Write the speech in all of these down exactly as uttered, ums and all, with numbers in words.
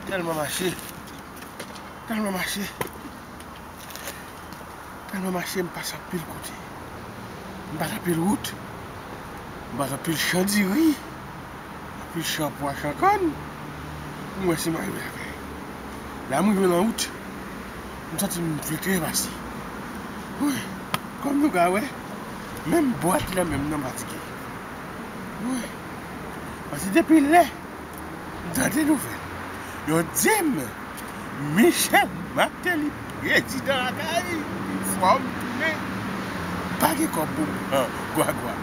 Tèlman mache. Tèlman mache. Tèlman mache, m pase anpil kote. M pase anpil wout. M pase anpil chan diri. Anpil chan pwa, chan kann. Pou m wè si m a rive lakay. La m rive nan wout. M santi m flite pase. Wi. Kòm nou ka wè, menm bwat la menm nan fatige. Wi. Paske depi lè m tande nouvèl, yo di m Michel Martelly prezidan lakay, fò m tounen. Pa gen kòb pou m pran gwagwa.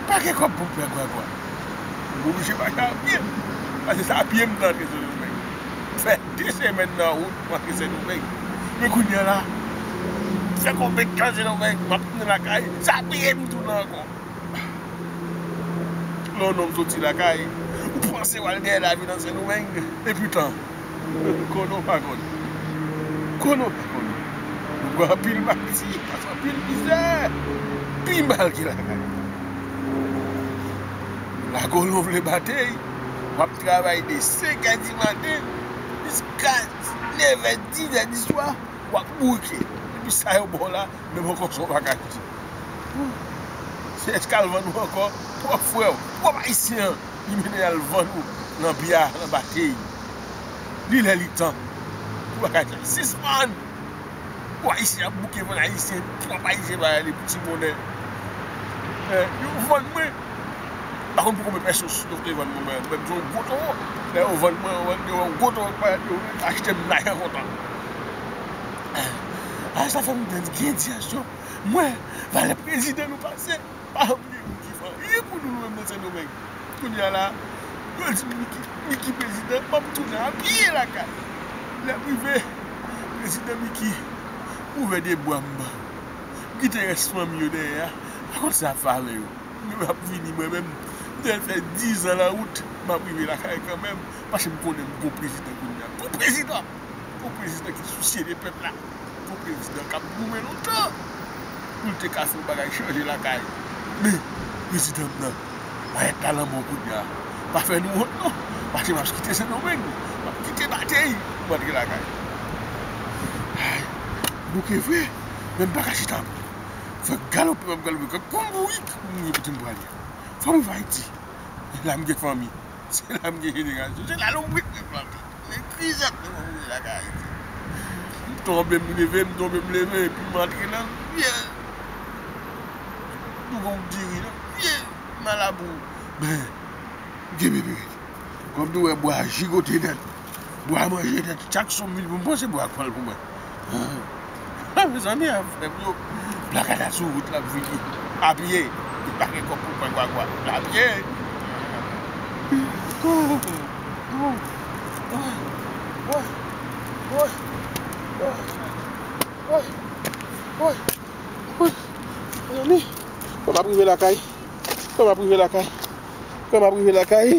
Pa gen kòb pou m pran gwagwa. M oblije mache a pye. Paske se a pye m te antre Sendomeng. M fè de semèn nan wout, m antre Sendomeng. Men kounye a la, m fè konbyen tan Sendomeng, m ap tounen lakay, se a pye m tounen ankò. Lè yon nonm soti lakay, ou panse w al dèyè lavi nan Sendomeng, epi tan. Konnen w pa konnen. Konnen w pa konnen. Ou pran anpil mati, pase anpil mizè, pi mal ke lakay. Lakolon vle batey, w ap travay de senkè dimaten jiska nevè, dizè diswa, w ap bourike. Epi sa yo ba w la, menm ankò sa w pa ka achte. Se èske al vann ou ankò, pwòp frè w, pwòp ayisyen an, li mennen al vann ou nan bya, nan batey. Li lè li tan. Ou pa ka di, sispann! Ou ayisyen ap bouke vann ayisyen, pwòp ayisyen pa ale pou ti monnen. Eh, yo vann mwen. Pa konn pou konbyen pèso yo te vann mwen, mwen menm, se yon gwo towo. Lè yo vann mwen, yo vann yon gwo towo, yo achte m la, yon kontan. Ah, sa fè m gen endiyasyon. Mwen, valè prezidan nou pase. Pa janm gen moun ki fè anyen pou nou, nou menm nan Sendomeng. Kounye a la, yo di Miki, Miki prezidan, m ap tounen a pye lakay. Lè m rive, prezidan Miki, ouvè de bwa m ba w. M kite rès fanmi yo dèyè a. Pa konn sa fè avè yo. Mwen ap vini mwen menm. M te fè dizan nan wout, m ap rive lakay kanmenm. Paske m konnen m gon prezidan kounye a. Gon prezidan! Gon prezidan ki sousye de pèp la. Gon prezidan k ap goumen lontan pou l te ka fè yon bagay chanje lakay. Men, prezidan m nan, pa gen talan bon kounye a. Pa fè nou wont non. Paske m ap kite Sendomeng. M ap kite batey pou m antre lakay. Ay, bouke vre, men m pa ka chita. Fè galope, m ap galope. Kòm bourik, m rive kote m prale. Fò m rive Ayiti. La m gen fanmi. Se la m gen jenerasyon. Se la lonbrit mwen plante. Men krizèt mwen mwen mouri lakay Ayiti. M tonbe, m leve, m tonbe, m leve, epi m antre nan vye dougon diri, nan vye malabou. Men, m kenbe berèt. Kòm nou wè bwa jigote nèt, bwa manje nèt, chak son mil pou m panse bwa kwal pou mwen. Ah, mezanmi, a frè m yo, blakada sou wout la ap vini. Apye, li pa gen kòb pou pran gwagwa. Apye. Mezanmi, kòman m ap rive lakay? Kòman m ap rive lakay? Kòman m ap rive lakay?